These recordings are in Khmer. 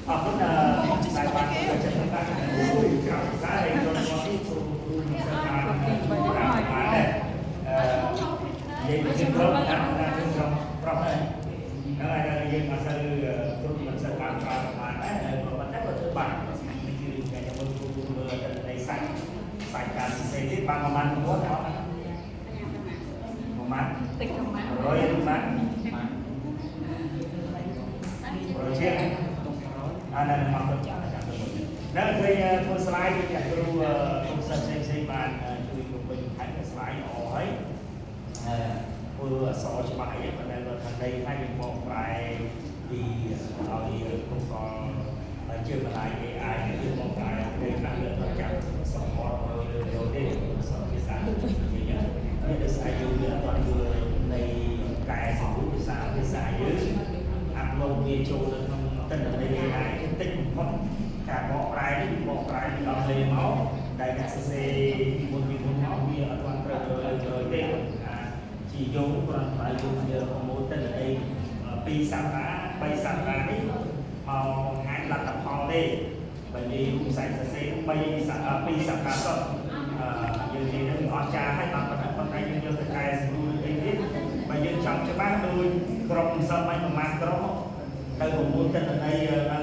អរគុណដែលបានចិត្តតាមក្រៅសាយចូលមកទីគ្រូគ្រូសិក្សាបានបានដែរអឺនិយាយពីក្រុមតាមតាមក្រុមប្រុសហ្នឹងហើយយើងអត់សូវគ្រប់មិនសូវបានប្រើបានដែរប៉ុន្តែក៏ធ្វើបាននេះគឺការចាំមើលគ្រូមើលទៅនៃសាច់សាច់ការសរសេរនេះបានប្រហែលទំព័រអត់ប្រហែល តិចកម្មា 100ឬបាន100ជាងអានមកទៅចាំចាំទៅនៅឃើញធ្វើ slide ពីអ្នកគ្រូគ្រូសិស្សផ្សេងផ្សេងបានជួយគ្រូវិញថែម slide ល្អហើយអឺធ្វើអក្សរច្បាស់អីប៉ុន្តែគាត់ថាដីហើយយើងបកប្រែពីឲ្យគ្រូកលជឿបន្លាយ AI នេះយើងបកប្រែដីខ្លះលើទៅចាំសរ100លើ100ទេអក្សរភាសានិយាយនេះដោយសារយើងវាអត់ទាន់យល់នៃកែសម្រួលភាសាភាសាយើង upload វាចូលទៅក្នុងទិន្នន័យ AI តិចបំផុតការបកប្រែនេះវាបកប្រែពីអង់គ្លេសមកដែលអ្នកសរសេរពីមុនមកវាអត់ទាន់ត្រូវទៅលើទេអាជាយោងគ្រាន់តែយើងយកប្រមូលទិន្នន័យ2សប្តាហ៍3សប្តាហ៍នេះមកបង្ហាញលទ្ធផលទេបើនិយាយរូបសាច់សរសេរ3សប្តាហ៍2សប្តាហ៍សុទ្ធអឺយើងនិយាយទៅអស្ចារ្យហើយបានប៉ុណ្ណឹងប៉ុន្តែយើងយកទៅកែសម្រួលអីទៀតបើយើងចង់ច្បាស់ដូចក្រុមសិស្សបាញ់ប្រមាណក្រុមទៅប្រមូលទិន្នន័យនៅ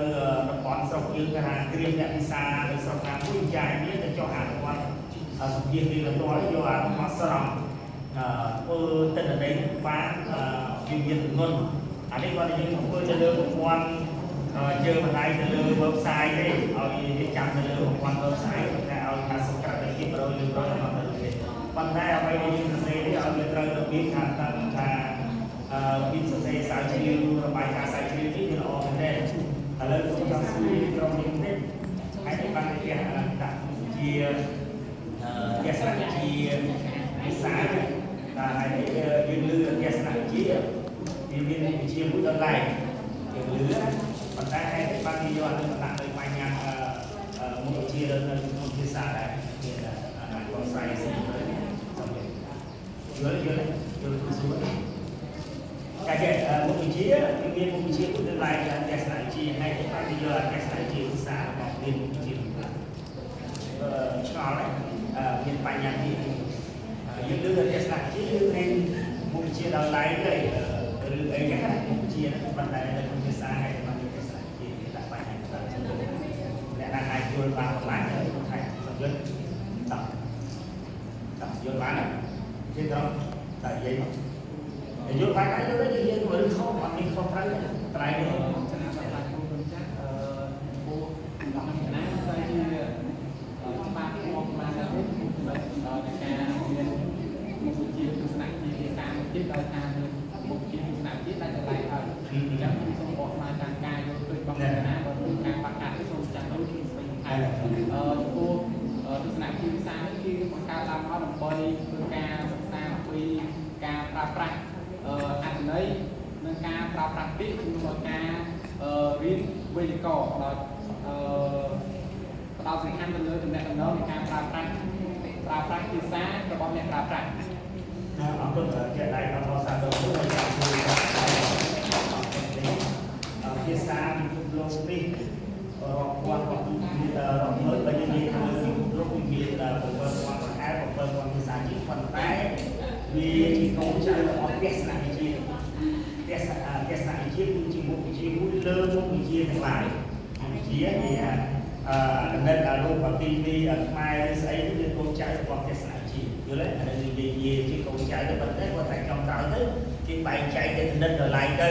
តំបន់ស្រុកយើងគេថាក្រៀមអ្នកពិសានៅស្រុកណាមួយចាយវាទៅចុះអនុវត្តសម្ភារវាទៅយកអាមកស្រង់អឺធ្វើទិន្នន័យបានវាមានទម្ងន់អានេះគាត់យើងធ្វើទៅលើប្រព័ន្ធជើងបណ្ដៃទៅលើ website ទេឲ្យវាចាំទៅលើប្រព័ន្ធ website តែឲ្យថាសុក្រិតភាព100លើ100អត់ទៅទេប៉ុន្តែអ្វីដែលយើងសរសេរនេះឲ្យវាត្រូវរបៀបថាតាំងថាអឺរបៀបសរសេរស្រាវជ្រាវរបាយការណ៍ស្រាវជ្រាវនេះវាល្អមែនទេឥឡូវខ្ញុំចង់សួរក្រុមនេះតិចហើយនេះបានគេដាក់ជាទស្សនវិជ្ជាភាសាតែហើយយើងលឺទស្សនវិជ្ជាវាមានមុខវិជ្ជាមួយដល់ឡែកយើងលឺណាប៉ុន្តែហេតុបានគេយកអានឹងដាក់នៅបញ្ញាមុខវិជ្ជានៅក្នុងភាសាដែរមានអាចបកស្រាយសិនទៅសំយល់យល់យល់សួរតែគេមុខវិជ្ជាវាមានមុខវិជ្ជាមួយដល់ឡែកទស្សនវិជ្ជាហើយបានគេយកទស្សនវិជ្ជាភាសារបស់មានមុខវិជ្ជាឆ្ងល់ហ្នឹងមានបញ្ញាទៀតយើងលើទស្សនវិជ្ជាយើងរៀនមុខវិជ្ជាដល់ឡែកហើយឬអីហ្នឹងណាមុខវិជ្ជាហ្នឹងប៉ុន្តែនៅក្នុងភាសាហើយបានទស្សនវិជ្ជាគេដាក់បញ្ញាទៅអ្នកណាអាចយល់បានប្រហែលខ្ញុំថាសំយល់តោះតោះយល់បានទេត្រង់តែនិយាយមកយល់បានហើយយល់ទៅយើងមើលខុសអត់មានខុសត្រូវត្រៃនេះ ចំណាប់ដល់គ្រូគ្រូចាស់អឺពូដល់ចំណាស្អីជាច្បាប់មកបានទៅចំណុចនៃការមានមុខវិជ្ជាទស្សនៈជាភាសាមួយទៀតដោយថាមានមុខវិជ្ជាទស្សនៈជាដែលតម្លៃហើយអញ្ចឹងខ្ញុំសូមបកស្រាយតាមការយល់ឃើញរបស់គណៈបើមានការបាក់កាត់សូមចាស់នោះជួយស្វែងថែមអឺចំពោះទស្សនៈជាភាសានេះគឺបង្កើតឡើងមកដើម្បីធ្វើការសិក្សាអំពីការប្រើប្រាស់អត្ថន័យនិងការប្រើប្រាស់ពាក្យជំនួសឲ្យការរៀនវេយ្យាករណ៍ដោយអឺផ្ដោតសំខាន់ទៅលើចំណេះតំណងនៃការប្រើប្រាស់ភាសារបស់អ្នកប្រើប្រាស់ អរគុណជាដៃដល់សាទរមួយចាំជួយភាសាពិភពលោកនេះរាប់ពាន់រាប់រាប់ម៉ឺនបើយើងនិយាយទៅលើពិភពលោកវាមាន7000ប្រហែល7000ភាសាជាងប៉ុន្តែវាជាកូនចៅរបស់ទស្សនវិជ្ជាទស្សនវិជ្ជាគឺជាមុខវិជ្ជាមួយលើមុខវិជ្ជាទាំងឡាយវិជ្ជានិយាយថាអឺកណិតអារូបទីពីខ្មែរឬស្អីនេះវាកូនចៅរបស់ទស្សនវិជ្ជាយល់ទេអានេះនិយាយជាកូនចៅទៅប៉ុន្តែគាត់តែចង់ក្រោយទៅគេបែងចែកទៅកណិតដល់ឡៃទៅ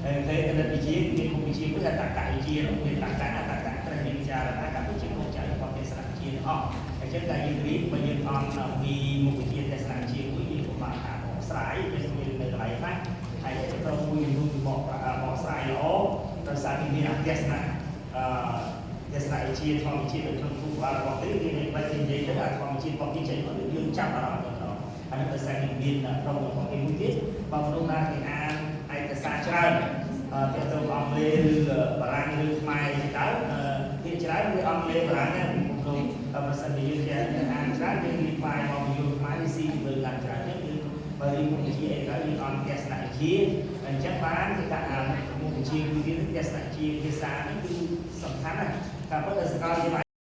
ហើយគេកណិតវិជ្ជាមានមុខវិជ្ជាមួយថាតក្កវិជ្ជានោះមានតក្កតក្កត្រេះវិចារណាកម្ពុជាកូនចៅរបស់ទស្សនវិជ្ជាទាំងអស់អញ្ចឹងតែយើងរៀនបើយើងអន់ពីមុខវិជ្ជាទស្សនវិជ្ជាមួយយើងពិបាកថាបកស្រាយវាមាននៅកន្លែងខ្លះហើយក្រុមមួយចំនួនគេបកស្រាយល្អដោយសារគេមានអទស្សនៈអឺទស្សនវិជ្ជាធម្មជាតិនៅក្នុងខួរក្បាលរបស់គេគេនិយាយនិយាយទៅអាធម្មជាតិរបស់គេចេញមកយើងចាប់អារម្មណ៍ទៅដល់អានេះដោយសារគេមានក្រុមរបស់គេមួយទៀតបើមនុស្សណាគេអានឯកសារច្រើនទាក់ទងអង់គ្លេសឬបារាំងឬខ្មែរជាដើមភាគច្រើនវាអង់គ្លេសបារាំងហ្នឹងក្នុងប្រសិនបើយើងចេះអានច្រើនយើងរៀនខ្មែរមកយល់ខ្មែរវាស៊ីជាមួយឡើងច្រើនចឹងគឺបើរៀនមុខវិជ្ជាអីទៅយើងអន់ទស្សនវិជ្ជាអញ្ចឹងបានគេដាក់មុខ វិជ្ជាមួយទៀតទស្សនៈជាភាសាហ្នឹងគឺសំខាន់ណាស់តាមពិតដល់សាកលវិទ្យាល័យ។